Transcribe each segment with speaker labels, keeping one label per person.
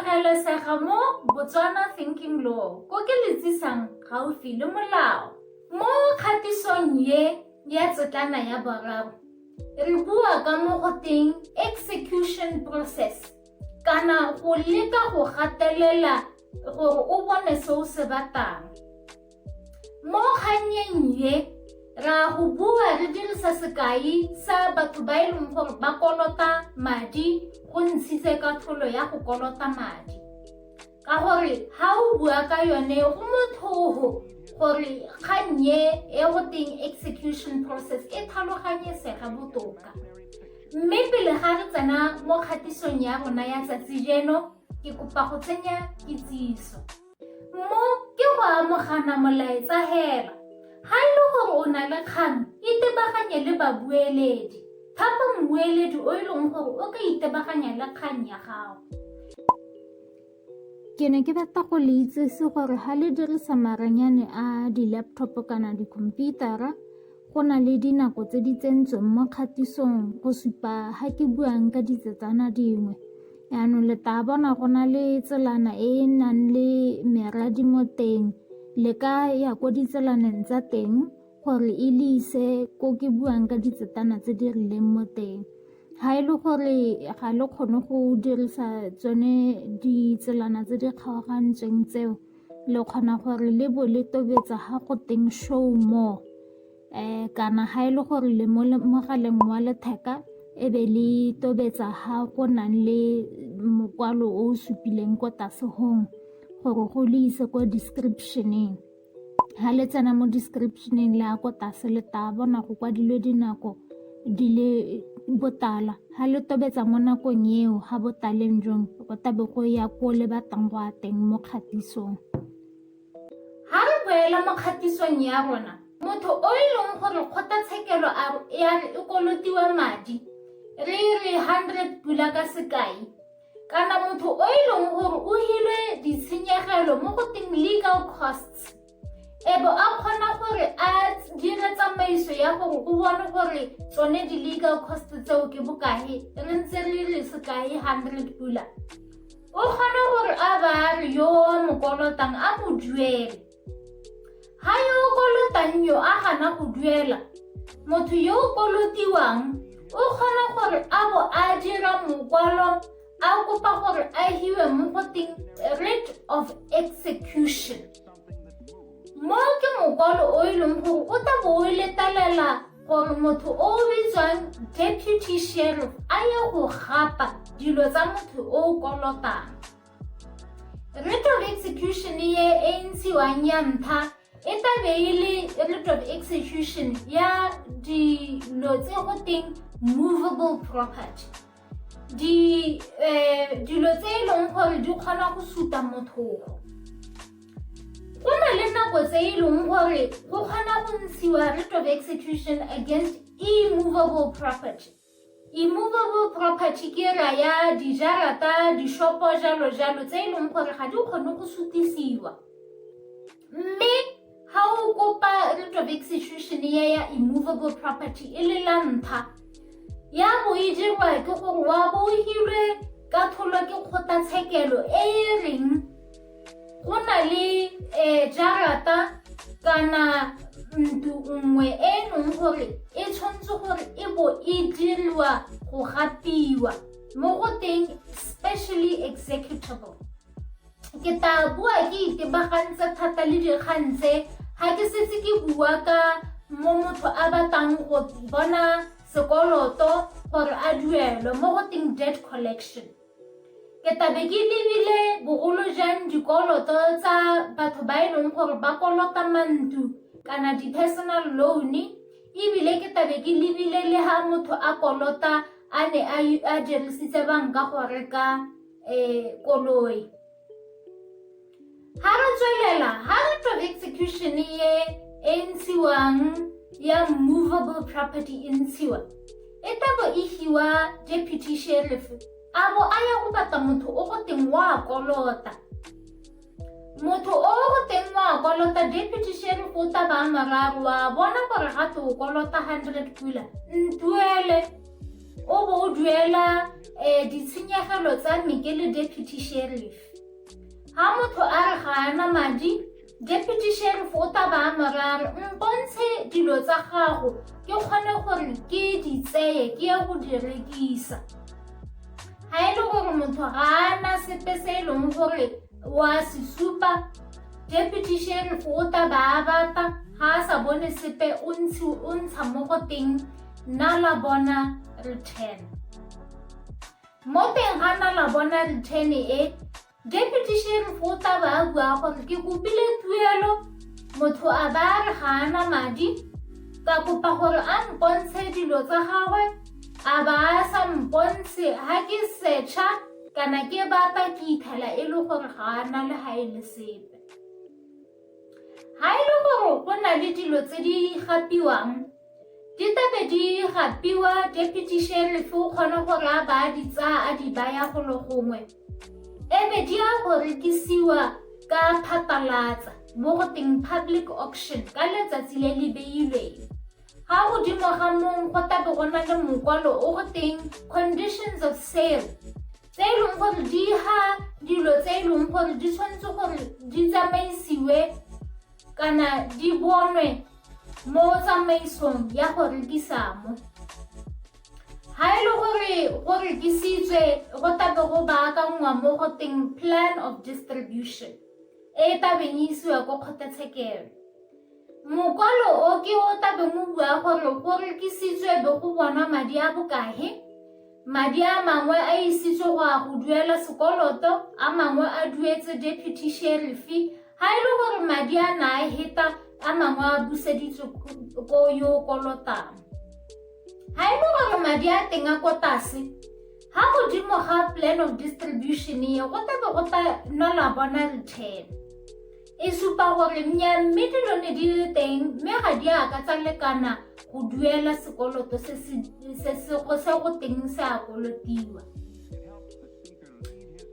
Speaker 1: amogelesega mo Botswana Thinking Law, ko ke le tsisang gaufi le molao. Mo kgatisong ye ya tsetlana ya boraro, re bua ka mo go teng execution process kana go leka go gatelela gore o bone se o se batlang. Mo kgannyeng ye, ra go bua re dirisa sekai sa batho ba e leng gore ba kolota madi go ntshitse katlholo ya go kolota madi. Ka gore ha o bua ka yone go motlhogo gore kgang e e go teng execution process e tlhaloganyesege botoka. Mme pele ga re tsena mo kgatisong ya rona ya tsatsi jeno, ke kopa go tsenya kitsiso. Mo ke go amogana molaetsa hela. Ha e le gore o na le kgang, itebaganye le babueledi. Thapa mmueledi o e leng gore o ka itebaganya le kgang ya gago. Ke ne ke batla go le itsese gore ha le dirisa maranyane a di-laptop kana dikhomputara, go na le dinako tse di tsentsweng mo kgatisong go supa ha ke buang ka ditsetsana dingwe. Yaanong le tla bona go na le tselana e e nang le meradi mo teng, le ka ya ko ditselaneng tsa teng gore e le ise ko ke buang ka ditsetana tse di rileng mo teng. Ga e le gore ga le kgone go dirisa tsone ditselana tse di kgaogantsweng tseo, le kgona gore le bo le tobetsa ga go teng show more kana ga e le gore le mo mogaleng wa letheka e be le tobetsa ga go nang le mokwalo o o supileng ko tlase gong gore go le ise ko description-eng. Ga le tsena mo description-eng le ya ko tlase le tla bona go kwadilwe dinako di le botala. Ga le tobetsa mo nakong eo ga botaleng jong go tlabe go ya ko le batlang go ya teng mo kgatisong. Ga re boela mo kgatisong ya rona, motho o e leng gore kgotlatshekelo ya re e kolotiwa madi, re re 100 pula ka sekai, kana motho o e leng gore o hilwe ditshenyegelo mo go teng legal costs e bo a kgona gore a dire tsamaiso ya gore go bone gore tsone di-legal cost tseo ke bokae re ntse re re sekai 100 pula o kgona gore a ba re yo a mo kolotang a mo duele ha yo o kolotang yo a gana go duela motho yo o kolotiwang o kgona gore a bo a dira mokwalo a kopa gore a hiwe mo go teng writ of execution mo ke mokwalo o e leng gore o tla bo o letelela gore motho o o bitswang deputy sheriff a ye go gapa dilo tsa motho o o kolotang. Writ of execution ye e ntshiwang ya ntlha e tla be e le writ of execution ya dilo tse go teng movable property di eh, dilo tse e leng gore di kgona go suta mothogo go na le nako tse e leng gore go kgona go ntshiwa writ of execution against immovable property. Immovable property ke raya dijarata, dishopo jalo jalo tse e leng gore ga di kgone go sutisiwa. Mme ga o kopa writ of execution ya ya immovable property e le la ntlha ya bo e dirwa ke gore wa bo o hirwe katlholo ke kgotlatshekelo e e reng go na le um jarata kana ntlo nngwe e e leng gore e tshwanetse gore e bo e diriwa go gapiwa mo go teng specially executable. Ke tla bua ke itebagantse thata le dikgang tse ga ke setse ke bua ka mo motho a batlang go bona sekoloto gore a duelwe mo go teng debt collection. Ke tlabe ke lebile bogolo jang dikoloto tsa batho ba e leng gore ba kolota mantlo kana di-personal loan ebile ke tlabe ke lebile le ha motho a kolota a ne a dirisitse banka go reka um koloi. Ha re tswelela, ha writ of execution e e ntshiwang ya movable property e ntshiwa, e tla bo e hiwa deputy sheriff a bo a ya go batla motho o go teng wa kolota. Motho o go teng wa kolota, deputy sheriff o tla ba a mararo wa bona gore ga te o kolota 100 pula, ntuele. O bo o duela um ditshenyegelo tsa me ke le deputy sheriff. Ga motho a re ga ana madi, deputy sheriff o tla ba a mo raya a re mpontshe dilo tsa gago ke kgone gore ke di tseye ke ye go di rekisa. Ga e le gore motho ga ana sepe se e leng gore wa se supa, deputy sheriff o tla ba a bata, ga a sa bone sepe o ntsha mo go teng nna la bona return. Mo teng ga nna la bona return e, deputy sheriff o tla ba a bua gore ke kopile tuelo, motho a ba a re ga ana madi, ka kopa gore a mpontshe dilo tsa gagwe, a ba a sa mpontshe. Ha ke searcha kana ke batla, ke ithela e le gore ga ana le ga e le sepe. Ha e le gore go na le dilo tse di gapiwang, di tabe di gapiwa, deputy sheriff o kgone gore a ba a di tsaya a di baya golo gongwe, e be di ya go rekisiwa ka phatlalatsa mo go teng public auction ka letsatsi le le beilweng. Ga godimo ga mong go tabe go na le mokwalo o go teng conditions of sale, tse e leng gore di ha dilo tse e leng gore di tshwanetse gore di tsamaisiwe kana di bonwe mo tsamaisong ya go rekisa mo. Ha e le gore go rekisitswe, go tabe go baakanngwa mo go teng plan of distribution e e tabeng e isiwa ko kgotlatshekelo. Mokwalo o ke o tabeng o bua gore go rekisitswe be go bonwa madi a bokae, madi a mangwe a isitswe go a go duela sekoloto, a mangwe a duetse deputy sheriff. Ha e le gore madi a na a heta, a mangwe a buseditswe ko yo o kolotang. Ha e le gore madi a teng a ko tlase ha godimo ga plan of distribution e, go tlabe go tla nna bona return e supa gore nnyaa, mme dilo ne di le teng, mme ga di a ka tsa lekana go duela sekoloto se se go teng se a kolotiwa.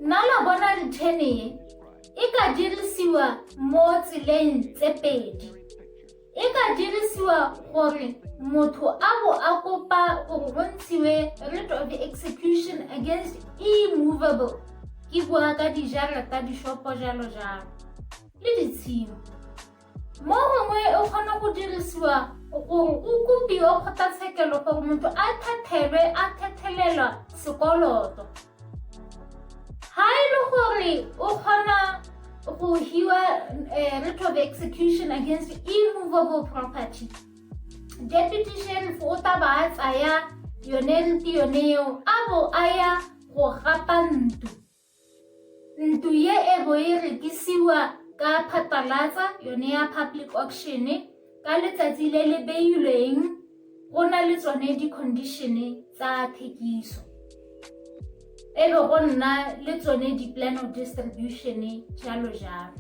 Speaker 1: Nna la bona return e e ka dirisiwa mo tseleng tse pedi. E ka dirisiwa gore motho a bo a kopa gore go ntshiwe writ of execution against immovable, ke bua ka dijarata, dishopo, jalo jalo le ditshimo. Mo gongwe e kgona go dirisiwa gore go kopiwe kgotlatshekelo gore motho a thethelwe, a thethelelwa sekoloto. Ha e le gore o kgona go hiwa writ of execution against immovable property, deputy sheriff o tla ba a tsaya yone writ yone eo, a bo a ya go gapa ntlo. Ntlo ye e bo e rekisiwa ka phatlalatsa, yone ya public auction, ka letsatsi le le beilweng, go na le tsone di-condition tsa thekiso, e be go nna le tsone di-plan of distribution, jalo jalo.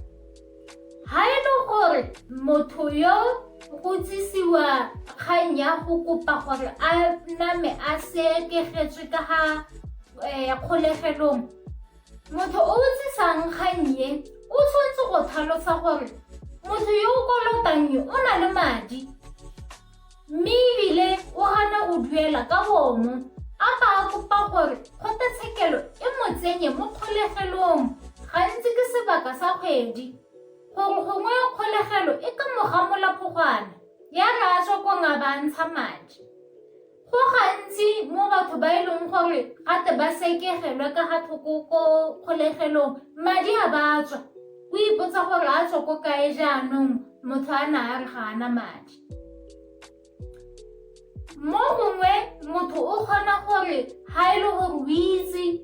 Speaker 1: Ha e le gore motho yo go tsisiwa kgang ya go kopa gore a name a sekegetswe ka ga kgolegelong, motho o tsisang kgang e o tshwanetse go tlhalosa gore motho yo o kolotang yo o na le madi, mme ebile o gana go duela ka bomo, a ba a kopa gore kgotlatshekelo e mo tsenye mo kgolegelong, gantsi ke sebaka sa kgwedi, gore gongwe kgolegelo e ka mo gamola phogwana ya re a tswa kong a ba a ntsha madi. Go gantsi mo batho ba e leng gore gate ba sekegelwe ka ga thoko ko kgolegelong, madi a ba tswa, o ipotsa gore a tswa ko kae jaanong motho a na a re ga ana madi. Mo gongwe motho o kgona gore ha e le gore o itse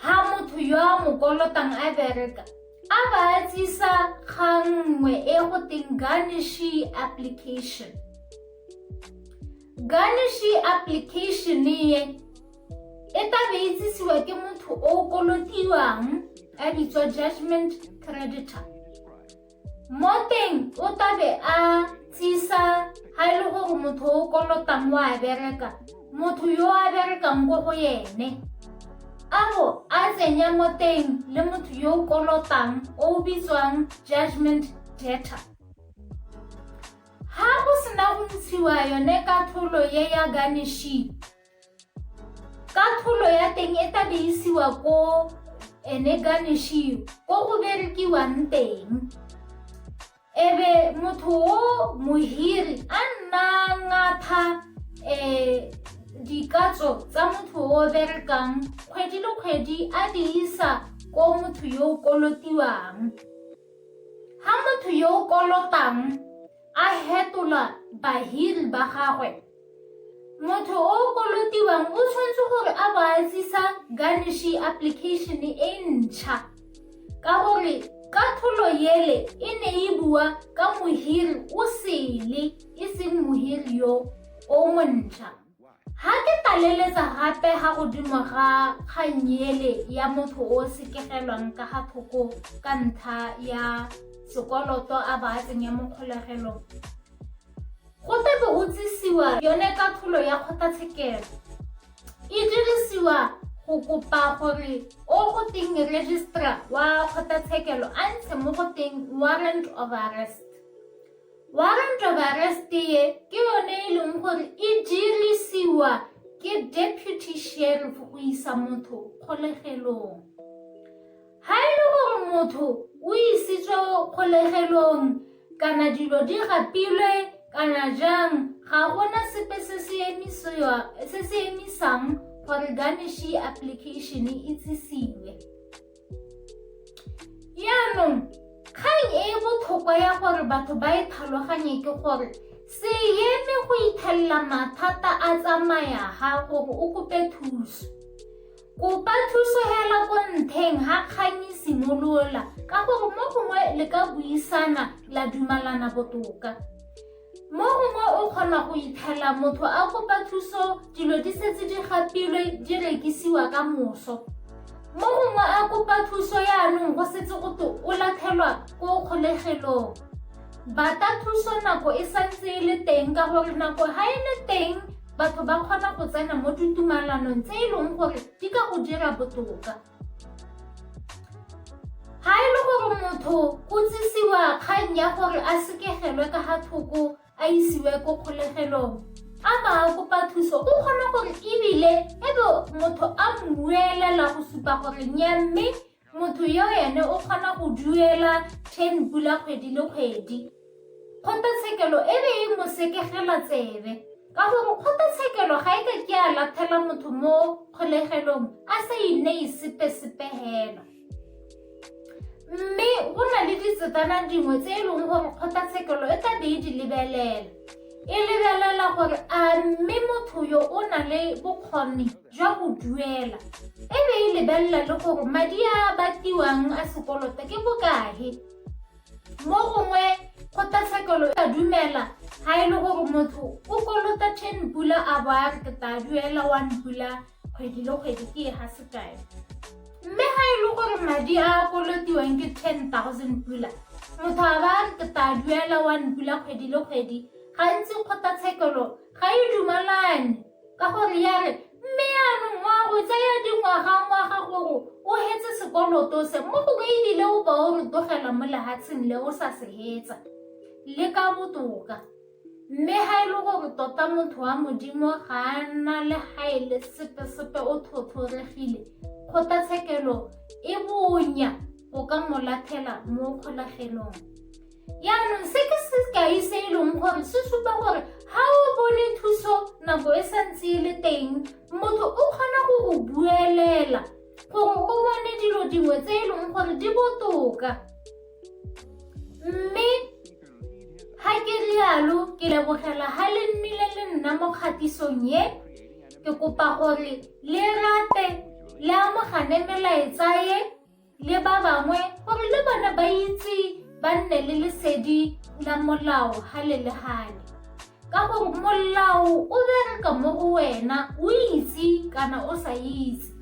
Speaker 1: ha motho yo a mo kolotang a bereka, a ba a tsisa kgang nngwe e go teng garnishee application. Garnishee application e e tla be e tsisiwa ke motho o kolotiwang a bitswa judgment creditor. Mo teng o tla be a tsisa ha e le gore motho o kolotang o a bereka, motho yo a berekang ko go ene, a bo a tsenya mo teng le motho yo o kolotang o bitswang judgment debtor. Ha go sena go ntshiwa yone katlholo ye ya garnishee, Katlholo ya teng e tla be isiwa ko ene garnishee ko go berekiwang teng. Ebe motho o mohiri a nna ngatha um dikatso tsa motho o berekang kgwedi le kgwedi a di isa ko motho yo o kolotiwang. Ha motho yo o kolotang a hetola bahiri ba gagwe, motho o o kolotiwang o tshwanetse gore a bo a tsisa garnishee application e ntšha ka gore katlholo yele e ne e bua ka mohiri o sele e seng mohiri yo o montšha. Ha ke tlaleletsa gape ga godimo ga kgang ele ya motho o sekegelwang ka ga thoko ka ntlha ya sekoloto a ba a tsenya mo kgolegelong, go tla be go tsisiwa yone katlholo ya kgotlatshekelo. E dirisiwa go kopa gore o go teng registrar wa kgotlatshekelo a ntshe mo go teng warrant of arrest. Warrant of arrest ye ke yone e leng gore e dirisiwa ke deputy sheriff go isa motho kgolegelong. Ha e le gore motho o isitswe kgolegelong kana dilo di gapilwe kana jang, ga gona sepe se se emisang gore garnishee application e tsisiwe. Jaanong kgang e e botlhokwa ya gore batho ba e tlhaloganye ke gore se eme go ithelela mathata a tsamaya ga gore o kope thuso. Kopa thuso hela ko ntheng ga kgang e simolola ka gore mo gongwe le ka buisana la dumalana botoka. Mo gongwe o kgona go ithela motho a kopa thuso dilo di setse di gapilwe di rekisiwa ka moso. Mo gongwe a kopa thuso yaanong go setse go te o lathelwa ko kgolegelong. Batla thuso nako e santse e le teng ka gore nako ga e le teng batho ba kgona go tsena mo ditumalanong tse e leng gore di ka go dira botoka. Ga e le gore motho go tsisiwa kgang ya gore a sekegelwe ka ga thoko a isiwe ko kgolegelong a ba a kopa thuso o kgona gore ebile e be motho a mmuelela go supa gore nya mme motho yo ene o kgona go duela 10 pula kgwedi le kgwedi. Kgotlatshekelo e be e mo sekegela tsebe ka gore kgotlatshekelo ga e ka ke a lathela motho mo kgolegelong a sa ineye sepe sepe hela. Mme go na le ditsetana dingwe tse e leng gore kgotlatshekelo e tla be e di lebelela. E lebelela gore a mme motho yo o na le bokgoni jwa go duela. E be e lebelela le gore madi a a batiwang a sekoloto ke bokae. Mo gongwe kgotlatshekelo e ka dumela ga e le gore motho o kolota 10 pula a bo a re ke tla duela 1 pula kgwedi le kgwedi ke e ga sekae. Mme ga e le gore madi a a kolotiwang ke 10,000 pula, motho a ba a re ke tla duela 1 pula kgwedi le kgwedi, gantsi kgotlatshekelo ga e dumalane ka gore ya re mme yaanong wa go tsaya dingwaga-ngwaga gore o hetse sekoloto se mo gongwe ebile o ba o rotogela mo lehatsheng le o sa se hetsa le ka botoka. Mme ga e le gore tota motho wa Modimo ga a nna le ga e le sepe-sepe o thothoregile, kgotlatshekelo e bonya go ka mo lathela mo kgolegelong. Jaanong se ke sekai se e leng gore se supa gore ga o bone thuso nako e santse e le teng, motho o kgona go go buelela gore o bone dilo dingwe tse e leng gore di botoka. Mme ga ke rialo ke lebogela ga le nnile le nna mo kgatisong ye, ke kopa gore le rate le amogane melaetsa ye le ba bangwe gore le bone ba itse ba nne le lesedi la molao gale le gale ka gore molao o bereka mo go wena o itse kana o sa itse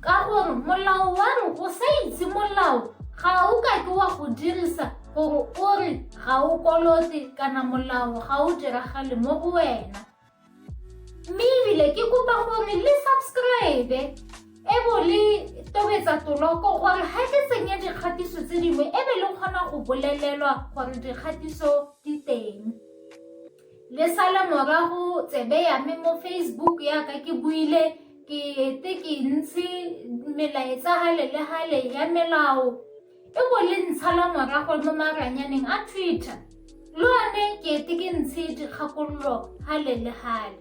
Speaker 1: ka gore molao wa re o sa itse molao ga o ka ke wa go dirisa gore o re ga o kolote kana molao ga o diragale mo go wena. Mme ebile ke kopa gore le subscribe e bo le tobetsa toloko gore ga ke tsenya dikgatiso tse dingwe e be le kgona go bolelelwa gore dikgatiso di teng. Le sale morago tsebe ya me mo Facebook yaka ke buile. Ke ete ke ntshe melaetsa hale le hale ya melao e bo le ntshala morago mo maranyaneng a Twitter. Le one ke ete ke ntshe dikgakololo hale le hale.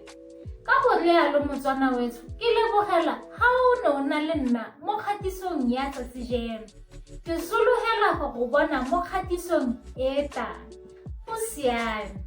Speaker 1: Ka go rialo Motswana wetsho ke lebogela ga o ne o na le nna mo kgatisong ya tsatsi jeno. Ke sologela go go bona mo kgatisong e e tlang. Go siame.